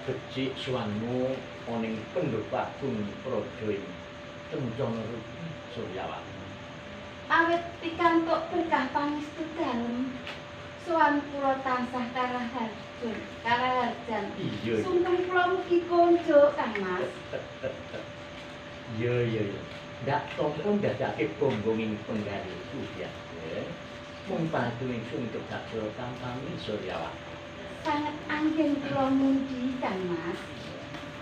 becik suwanmu ana ing Pendopo Agung Praja ing Kencana Rukmi Suryawati. Awit pikantuk berkah pangestu dalem sowan kula tansah karaharjan, karaharjan. Iya. Sungkem kula mugi konjuk, Kang Mas. Iya iya iya. Ndak tampa ndadake bonggong ing penggalihku ya. Mung padu ingsun kedaksara tampani Suryawati. Sanget anggen kula mundi, Kang Mas.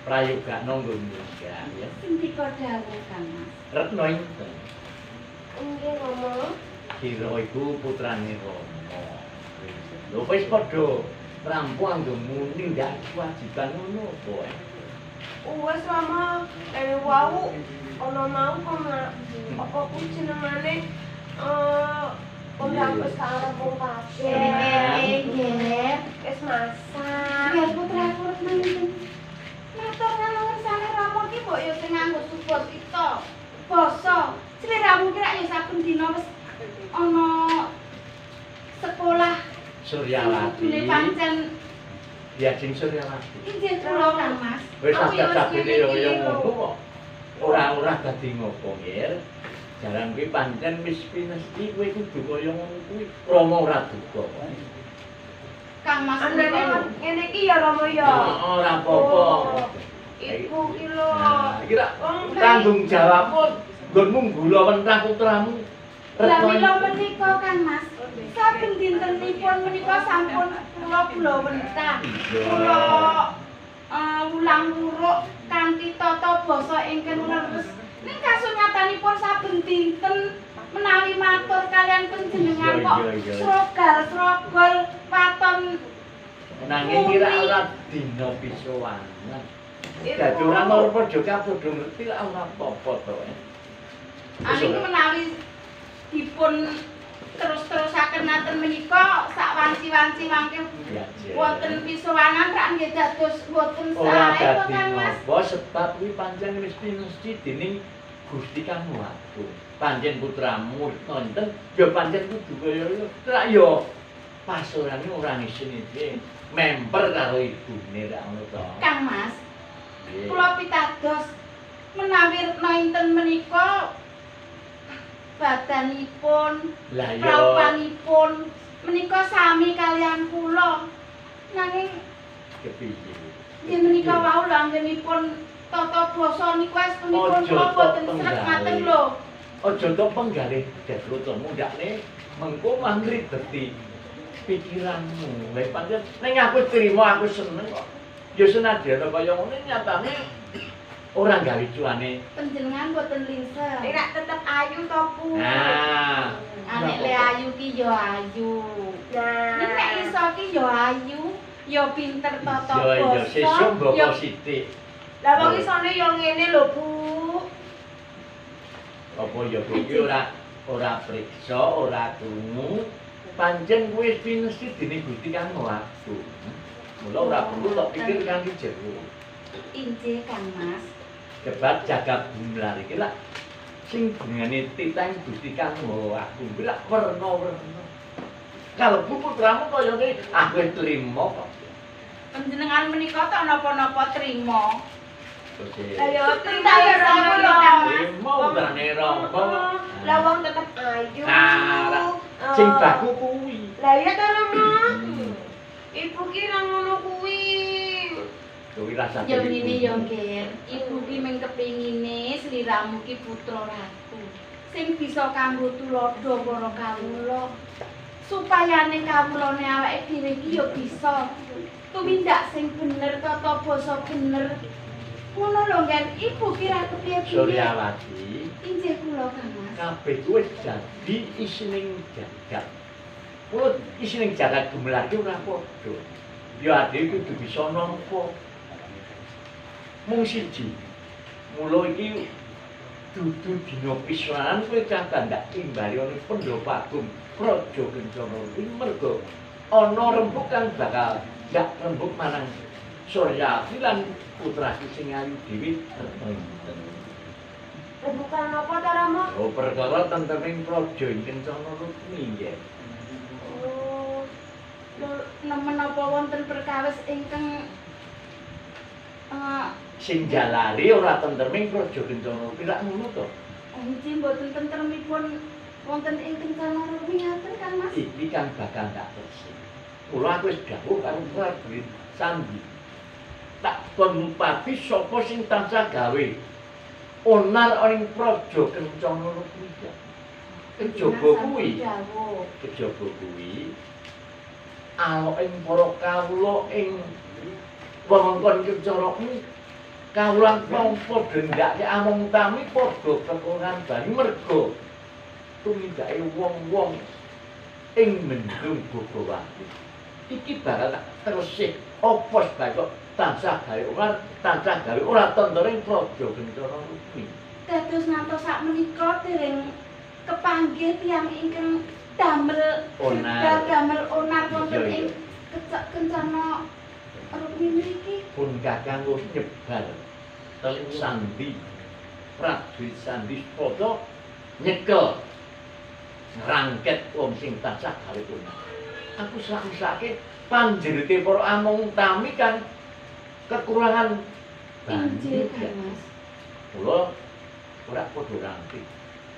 Prayogakno nggo munggah ya. Sendika dawuh, Kang Mas. Retno inten. Nggih, Rama. Kira iku putrane Rama. Lho wis padha rampung anggonmu nindak kewajiban ngono apa? Wes Rama, lha wau ana mau kok apa ku jenengane kondang wis rampung kabeh. Nggih. Wis masak. Biar putraku Retno inten. Matur karo ngersane Rama ki mbok ya sing nganggo subasita. Basa. Sliramu ki rak ya saben dina wis ana sekolah Suryawati. Kudune pancen Diajeng Suryawati. Injih kula, Kang Mas. Wis Aku ya wis sabene ngene ya iki kaya lho. ngono kok. Ora-ora dadi ngopo, Ngir. Jaran kuwi pancen wis pinesti kowe kudu kaya ngono kuwi. Rama ora duka kok. Kang Mas Anane menika ngene iki ya Rama ya. Heeh, ora apa-apa. Oh, Ibu ki lho. Nah, iki rak Wong tanggung jawabmu nggonmu nggula wentah putramu. Lah Retno mila inten. menika, Kang Mas. Saben dintenipun menika sampun kula gula wentah. Iya. Kula wulang wuruk kanthi tata basa ingkang leres. Ning kasunyatanipun saben dinten menawi matur kalian panjenengan Iya, kok iya, iya. srogal-srogol waton Nanging ki rak ora dina pisowanan. Ibu. Dadi ora ora padha padha ngerti lak ora apa-apa to. Aning menawi dipun terus-terusaken ngaten menika sak wanci-wanci mangke wonten pisowanan rak nggih dados boten Ora sae to, dadi Kang Mas. ngopo sebab kuwi pancen wis pinesti dening Gusti Kang Maha Agung. Pancen putramu nonton ya pancen kudu kaya ngono. Rak ya pasurane ora ngisin iki. Memper karo ibune rak ngono to. Kang Mas, Nggih. kula pitados menawi Retno inten menika badanipun, Lah ya praupanipun menika sami kalian kula. Nanging kepiye? nggih menika wau lho anggenipun tata basa niku estunipun Aja kula tok boten sreg penggalih. ngaten lho. Aja to penggalih jadrutamu ndakne mengko mangribeti pikiranmu. Lah pancen ning aku trimo aku seneng kok. Ya senadyan kaya ngono nyatane ora gawe cuane. Panjenengan boten lingsem. Nek rak tetep ayu to, Bu. Nah, Anek le ayu ki ya ayu. Nah. Nek nek iso ki ya ayu, ya pinter tata iya iya basa. sesuk mboko ya sithik. Lah wong isone ya ngene lho, Bu. Apa ya kowe iki ora ora priksa, ora krungu. Pancen kowe wis pinesti dening Gusti Kang Maha Agung. Mula ora perlu tok pikir kanthi jero. Injih Kang Mas. Sebab jagat gumlar iki lak sing jenenge titah Gusti Kang Maha Agung kuwi lak werna-werna. Kalebu putramu kaya ngene, aku wis trimo kok. Panjenengan menika tak napa-napa trima. Terus Lah ya Trima trima ya ya Rama Rama ya, Kang Mas. trimo putrane Rama. Lah wong tetep ayu. Nah, lah, Eh, sing baku kuwi. Lah iya ta Rama. Hmm. Ibu ki ra ngono kuwi. Kuwi rasa Ya ngene ya, Nger. Ibu ki mung kepingine sliramu ki putra ratu sing bisa kanggo tuladha para kawula. Supayane kawulane awake dhewe ki ya bisa tumindak sing bener, tata basa bener. Ngono lho, Nger. Ibu ki ra kepiye-piye. Suryawati, Injih kula, Kang Mas. kabeh kuwi wis dadi isining jagat. Mula isining jagat gumelar ki ora padha. Ya ade kudu bisa nampa. Mung siji. Mula iki dudu dina pisanan kowe kabeh ndak timbali ana Pendopo Agung Praja Kencana kuwi merga ana rembug kang bakal ndak rembug marang Suryawati lan putraku sing ayu dhewe Retno Inten. Rembukan apa ta Rama? Oh, perkara tenteming praja ing Kencana Rukmi nggih. Oh. Lho, Nemen apa wonten perkawis ingkang Kencana Sing jalari ora tentreming Praja Kencana Rukmi lak ngono to. Inggih mboten tentremipun wonten ing Kencana Rukmi ngaten Kang Mas. Iki kang bakal tak resik. Kula aku wis dawuh karo prajurit sandi. Tak kon ngupati sapa sing tansah gawe onar ing Praja Kencana Rukmi. Kejaba kuwi, kejaba kuwi alok ing para kawula ing wewengkon Kencana Rukmi kawula mau padha ndake amung tami padha kekurangan banyu merga tumindake wong-wong ing mendung Bogowati. Iki bakal tak teresih apa sebab kok tansah gawe ora tansah gawe ora tentrem Praja Kencana Rukmi. Dados ngantos sak menika dereng kepanggih tiyang ingkang damel onar, damel onar wonten ing Kencana Rukmi mriki. Pun kakang wis nyebar telik sandi prajurit sandi padha nyekel ngrangket wong sing tansah gawe onar. Aku sak-mesake panjerite para amung tami kan kekurangan banyu. Mas. Kula ora padha rangke.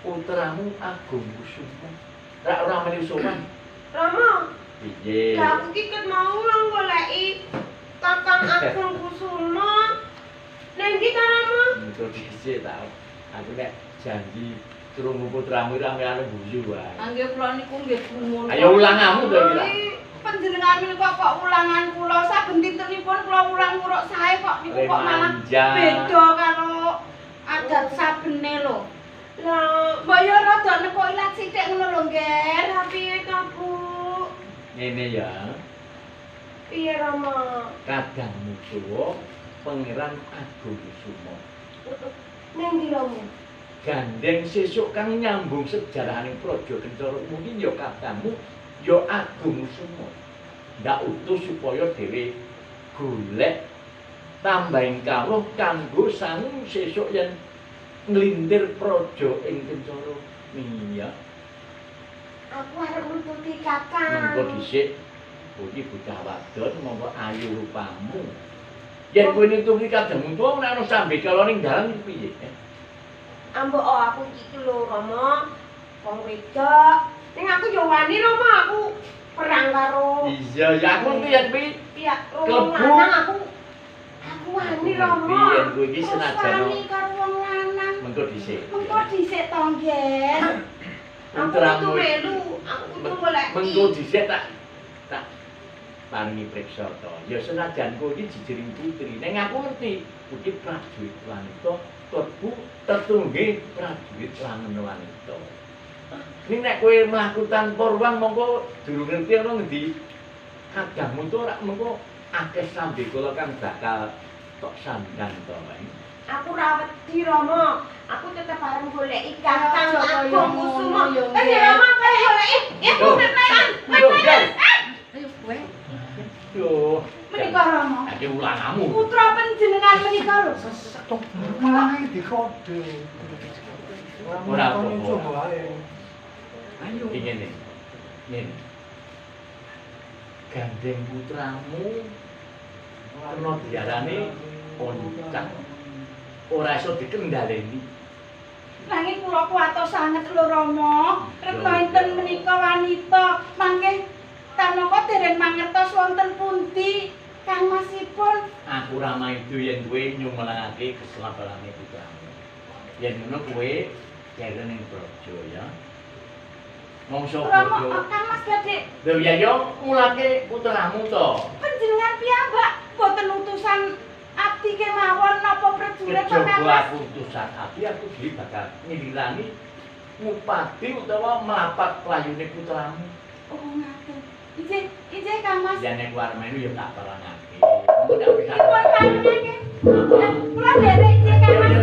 Putramu Agung Kusuma. Rak ora melu sowan. Rama, piye? Lah aku ki ket mau lang goleki Kakang Agung Kusuma. Nang ndi ta Rama? Engko dhisik ta. Aku nek janji krungu putramu ora melu guyu wae. Nggih kula niku nggih gumun. Ayo ulangamu to iki ta. Panjenengan menika kok ulangan kula saben dintenipun kula ulang nguruk sae kok niku kok malah beda karo adat sabene lho. Lah, mbok yo rada nekuk ilat sithik ngono lho, Ngger. Lah piye ta, Bu? Ngene ya. Piye, Rama? Kadangmu tuwa Pangeran Agung Kusuma. Nang ndi, Rama? Gandeng sesuk kang nyambung sejarahaning Praja Kencana mungkin ya kadangmu ya Agung Kusuma. Ndak utus supaya dhewe golek tambahing kawruh kanggo sangu sesuk yen nglintir praja ing Kencana Rukmi ya. Aku arep nututi kakang. Mengko dhisik iki bocah wadon mongko ayu rupamu. Yen kowe nututi kadangmu tuwa nek ana sambekala ning dalan piye? Ambok aku iki lho Rama, wong wedok. Ning aku yo wani Rama, aku perang karo. Iya, ya aku ngerti yen kuwi pihak wong lanang aku. Aku wani Rama. Yen kowe iki senajan wani karo wong lanang. Mengko dhisik. Mengko dhisik to, Ngger. Aku kudu melu, aku kudu goleki. Mengko dhisik tak paringi priksa to. Ya senajan kowe iki jijiring putri, ning aku ngerti iki prajurit wanita klebu tetungge prajurit lanang wanita. Ning nek kowe mlaku tanpa ruang mongko durung ngerti ana ngendi kadangmu to ora mengko akeh sambekala kang bakal tok sandang to. Aku ora wedi Rama, aku tetep arep goleki Kakang Agung Kusuma. Eh Rama kowe goleki. Ya tenan. Ayo kowe. Yo, menika Rama. Iki ulangamu. Putra panjenengan menika lho. Malah dikode. Ora apa-apa. Ayo ngene. Ngene. Gandeng putramu kena diarani oncak. Ora iso dikendhaleni. Nanging kula kuwatos sanget lho Rama. Retna enten menika wanita mangke tanaka dereng mangertos wonten pundi Kang Masipun. Aku ora maido yen kowe nyumelangake keselapalane putramu. Yen ngono kowe keren ning praja ya. Mongso padha. Kang Mas badhe. Lho ya yo mulake putramu to. Panjenengan piyambak boten utusan abdi kemawon napa prajurit to Kang Mas? Aku utusan abdi aku dhewe bakal ngilirani ngupati utawa mlapat playune putramu. Oh ngaten. Ije, ije Kang Mas. Ya nek arep melu ya tak parangake. Engko tak bisa. Dipun parengake. Kula nderek ije Kang Mas. Mas